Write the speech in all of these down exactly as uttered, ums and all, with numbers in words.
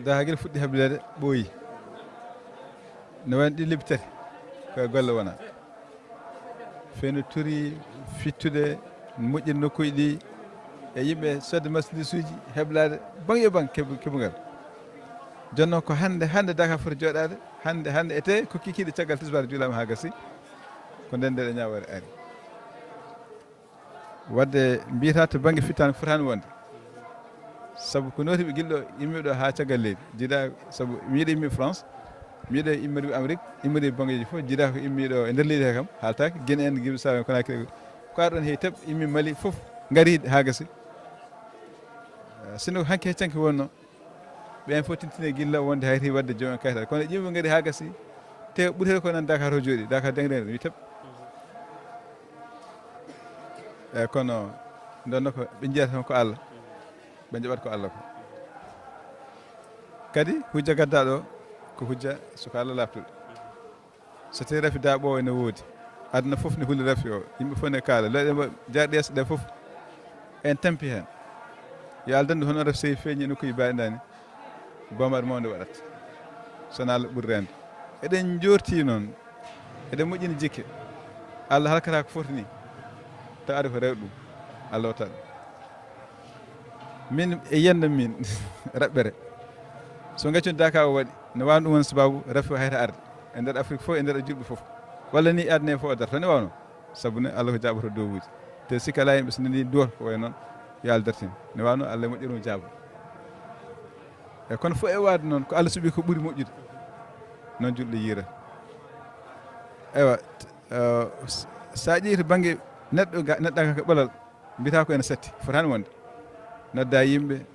Daha gila fuɗɗi hebleede ɓooyi. Ne wayno ɗi lebbi tati koye golle wona. Feno turi fittude, moƴƴin nokkuuji ɗi, e yimɓe sodde marchandise uji, heblaade bang e bang kebu-, kebungal. Jooni noon ko hannde, hannde Dakar foti jooɗaade, hannde, hannde e tee ko kikiiɗe caggal tisbaar juulaama haa gasi, ko nden ndeɗo ñaawoore ari. Wadde mbiyata to bannge fittaandu fotaani wonde. Sabu ko nootiiɓe gila ɗo, immiiɓe ɗo haa caggal leydi. Jiidaa sabu mi yiɗi immi France, mi yiɗi immorde Amérique, immorde banngeeji fof, jiidaa ko immi ɗo e nder leydi he kam, haaltaake, Guinée en, Guinée Bissau en, Conakry. Ko ar ɗon heewi teɓ, immi Mali fof, ngari haa gasi. Eh, sinno ko hanki heccanki wonno, ɓeen fof tintine gila wonde hayri wadde joom en kayitaare. Kono ƴiwɓe ngari haa gasi, te ɓuri ko nan Dakar o jooɗi, Dakar dengre wi teɓ. Eyi, kono ndonno ko ɓe njiyata tan ko Allah, ɓe njaɓat ko Allah ko. Kadi hujja gaddaɗo ko hujja suka Allah laaɓtuɗo. So tawi rafi daaɓoowo ene woodi, aduna fof ne huli rafi o, yimɓe fof ne kaala, leyɗe mbo jarɗe yeeso ɗe fof en tampi heen. Yo Allah dandu hono rafi so feeñi nokkuuji mbaɗi ndani, boomaɗo mawde waɗat. Sona Allah ɓuri rende. Eɗen jorti noon, eɗen moƴƴini jikke. Allah halkata ko foti ni, tawa ari ko rewɗo ɗum, Allah watta ɗum. Min e yiyannde min raɓɓere, so gaccunde Dakar o waɗi, ne waawno ɗum won sababu rafi o hayta arde e nder Afrique fof, e nder julɓe fof, walla ni aduna he fof o darta ne waawno. Sabu ne Allah ko jaɓoto dowuji, te sikka alaa yimɓe so nani duwata ko wayi noon, yo Allah dartin. Ne waawno Allah e moƴƴere mum jaabo. E kono fof e waade noon ko Allah suɓi ko ɓuri moƴƴude, noon julɗo yiira. Eywa, eh, s-, sa ƴeewi to bannge neɗɗo ga-, neɗɗaaka ko ɓalal, mbiyata ko ene satti, fotaani wonde. Nodda yimɓe,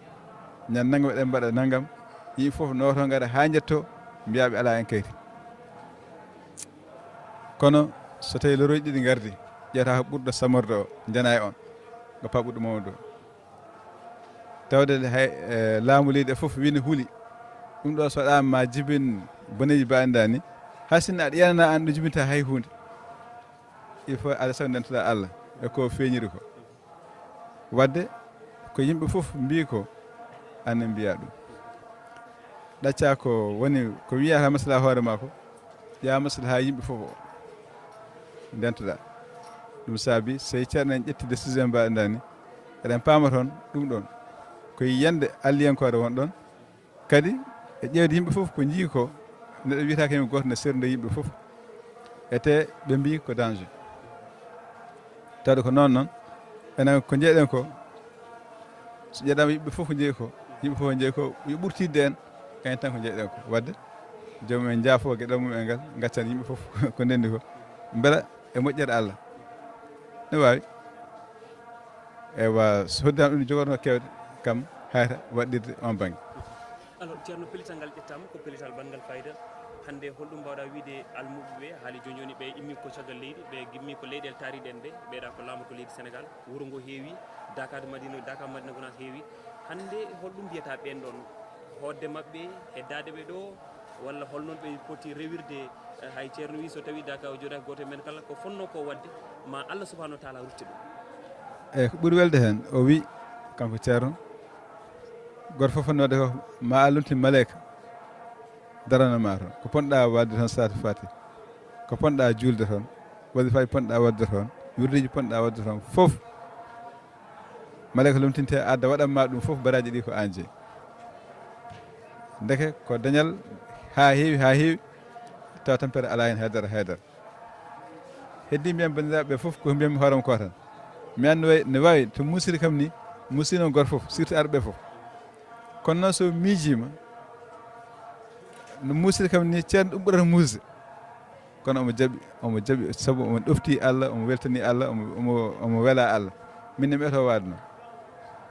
ñande nangam eɗen mbaɗa nangam, yimɓe fof nooto ngara haa njetto, mbiya ɓe alaa en kayri. Kono so tawi lorooji ɗiɗi ngardi, ƴeewata ko ɓurɗo samorde o, njana e on, ngoppa ɓurɗo mawnude o. Tawde hay, eh, laamu leydi e fof wini huli. Ɗum ɗo so ɗaama ma jibin boneeji mbaɗi ndani, hay sinno aɗa yenana an ɗo jibinta hay huunde. Il faut aɗa sawi ndentoɗaa Allah e ko feeñiri ko. Wadde ko yimɓe fof mbii ko, an ne mbiya ɗum. Ɗacca ko woni ko wiyata maslaha hoore ma ko, ƴeewa maslaha yimɓe fof o ndentoɗaa. Ɗum saabi so ceerno en ƴetti décision mbaɗi ndani, eɗen paama toon ɗum ɗon ko yiyannde alliyankoore won ɗon. Kadi e ƴeewde yimɓe fof ko njii ko, neɗɗo wiyata ko yimɓe gooto ne serndo yimɓe fof. Ete ɓe mbii ko danger. Tawde ko noon noon, enen ko njeyɗen ko, so ƴeeɗama yimɓe fof ko njeyi ko, yimɓe fof ko njeyi ko, yo ɓurtidde en, enen tan ko njeyɗen ko. Wadde joomum en njaafo geɗal mum en ngal, ngaccan yimɓe fof ko ndenndi ko. Mbela e moƴƴere Allah. Ne waawi. Ewa, so hoddii ɗum jogorno kewde kam hayta waɗɗirde on bannge. Alors, Ceerno, pellital ngal ƴettaama, ko pellital banngal fayida. Hannde, holɗum mbaawɗa wiyde almuɓɓe ɓe, haali jooni jooni, ɓe immi ko caggal leydi, ɓe gimmi ko leyɗeele taariɗe en ɗe, ɓeeɗa ko laamorgo leydi Senegaal, wuro ngo heewi, Dakar Madina, Dakar Madina Gunaas heewi. Hannde, holɗum mbiyata ɓeen ɗoon? Hoodde maɓɓe, heddaade ɓe ɗo, walla hol noon ɓe poti rewirde, eh, hay Ceerno wi so tawi Dakar o jooɗaaki gooto e men kala, ko fonnoo ko waɗde, ma Allah subhanahu wa taala rutte ɗum? Eyi, ko ɓuri welde heen, o wi, kanko Ceerno, gooto fof fonnoo waɗde ko ma a lomtin maleyka darana ma toon. Ko ponɗa waɗde toon salaatul faatiha, ko ponɗa juulde toon, wasifaaji ponɗa waɗde toon, wirduuji ponɗa waɗde toon fof, maleyka lomtinte adda waɗan ma ɗum fof, baraaji ɗi ko aan jeyi. Ndeke ko dañal haa heewi, haa heewi, tawa tampere alaa heen haydara, haydara. Heddi mbiyan banndiraaɓe ɓe fof ko mbiyammi hoore am ko tan. Mi annda way-, ne waawi to muusiri kam ni, muusino gooto fof, surtout arɓe fof. Kono noon so miijiima, no muusiri kam ni, ceerno ɗum ɓurata muusde. Kono omo jaɓi, omo jaɓi sabu omo ɗofti Allah, omo weltani Allah, omo, omo, omo wela Allah. Min ne mi eto waade noon.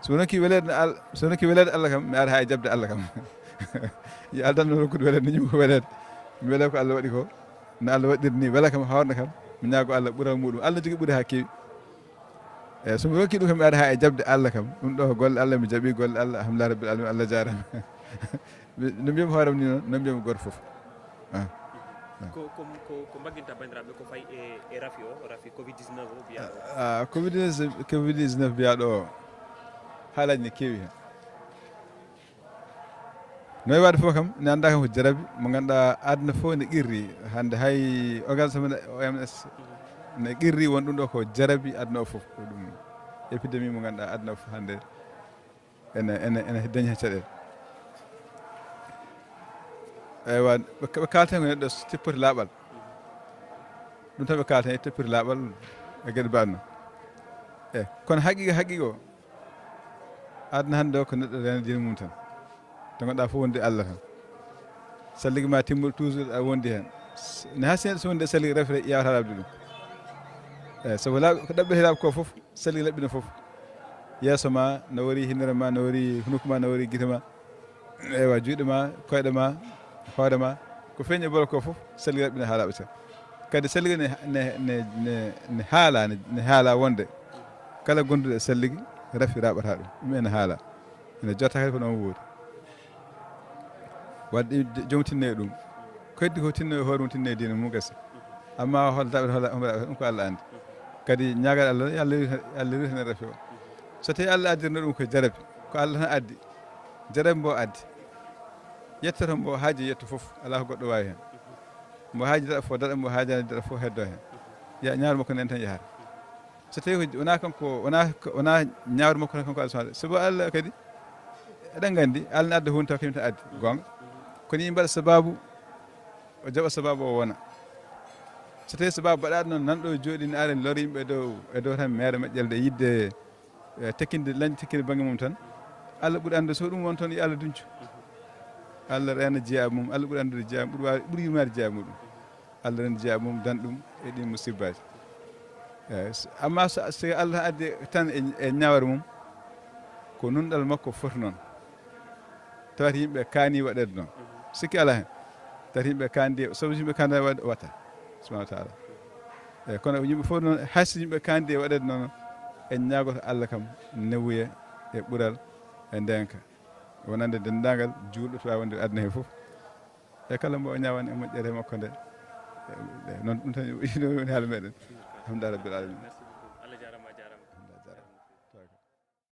So wonki weleede no Al-, so wonki weleede Allah kam, mi ara haa e jaɓde Allah kam. Yo Allah tan no rokkude weleede, no yimɓe ko weleede. Mi wela ko Allah waɗi ko. No Allah waɗiri ni, wela kam, hawrna kam. Mi ñaago Allah ɓural muɗum. Allah jogii ɓuri haa keewi. Eyi, so mi rokki ɗum kam, mi ara haa e jaɓde Allah kam. Ɗum ɗo ko golle Allah, mi jaɓi golle Allah. Alhamdulillah rabbil alamin, Allah jaarama. Mi, no mbiyami hoore am ni noon, no mbiyami gooto fof. Ah. Ah. Ko, ko, ko, ko mbagginta banndiraaɓe ko fayi e, e rafi o, rafi covid dix-neuf o mbiyaɗo o? Ah, covid dix-neuf, covid dix-neuf mbiyaɗo o, haalaaji ne keewi heen. No e waɗde fof kam, ne anndaa kam ko jarabi mo ngannduɗaa aduna fof ne qirri. Hannde hay organe sama O M S ne qirri won ɗum ɗo ko jarabi aduna o fof. Ko ɗum épidémie mo ngannduɗaa aduna o fof hannde ene, ene, ene dañi heen caɗeele. Eywa, ɓe, ɓe kaalten ko neɗɗo tippoti laaɓal. Ɗum tan ɓe kaalten e tippoti laaɓal e geɗe mbaɗno. E kono haqiiqa, haqiiqa o, aduna hannde o ko neɗɗo reena diine mum tan. To ngannduɗaa fof wondi Allah tan. Salligi ma timmuɗo toujours aɗa wondi heen. Ne hasina so wondi e salligi refre yawata laaɓde ɗum. Eyyi, sabu laaɓi, ko ɗaɓɓete laaɓi ko fof, salligi laɓɓina fof. Yeeso ma no wari, hinnere ma no wari, hunuko ma no wari, gite ma. Eywa, juuɗe ma, koyɗe ma, hoore ma. Ko feeñi e bolol ko fof, salligi laɓɓina haa laaɓa tan. Kadi salligi ne, ne, ne, ne, ne haala, ne, ne haala wonde kala gonduɗo e salligi, rafi raɓata ɗum. Ɗum ene haala. Ene jotta kadi ko noon woodi. Wadde joom tinno e ɗum. Ko heddi ko tinno e hoore mum, tinno e diine mum gasi. Amma hol daɓɓata, hol, hol, ɗum ko Allah anndi. Kadi ñaagal Allah, yo Allah ri-, Allah ri-, heen rafi o. So tawi Allah addirno ɗum ko jarabi, ko Allah tan addi. Jarabi mbo addi. Yettoto mbo haaji yetto fof, alaa ko goɗɗo waawi heen. Mbo haaji daɗa fof daɗa, mbo haajaani daɗa fof heddo heen. Ya, ñaawre makko nden tan yahata. So tawi ko wonaa kanko, wonaa, wonaa ñaawre makko tan kanko Allah subhanahu wa ta'ala. Sabu Allah kadi, eɗen nganndi, Allah ne adda huunde taw kañum tan addi. Goonga. Kono yimɓe mbaɗa sababu, o jaɓa sababu o wona. So tawi sababu mbaɗaɗo noon, nanɗo jooɗi ne ara lor yimɓe e dow, e dow tan meere moƴƴere nde yidde, e, tekkinde, lañde tekkinde bannge mum tan. Allah ɓuri anndude so ɗum won toon yo Allah duñcu. Allah reena jeyaa mum, Allah ɓuri anndude jeyaa mum, ɓuri waawi, ɓuri yurmaade jeyaa muɗum. Allah reena jeyaa mum, dan ɗum e ɗin musibbaaji. Eyyi, s-, amma so, so Allah addi tan e, e ñaawre mum, ko nunɗal makko foti noon. Tawata yimɓe kaani waɗeede noon. Sikki alaa heen. Tawata yimɓe kaandi, sabu yimɓe kaani waɗ-, watta. Subhanahu wa ta'ala. Eyyi, kono yimɓe fof noon, hay so yimɓe kaandi e waɗeede noon, en ñaagoto Allah kam newuya e ɓural e ndeenka. Wonande denndaangal juulɗo to waawi wonde aduna hee fof. E kala mbo o ñaawani e moƴƴere makko nde. E, e, noon ɗum tan woni haala meɗen. Alhamdulillah rabbil alamin.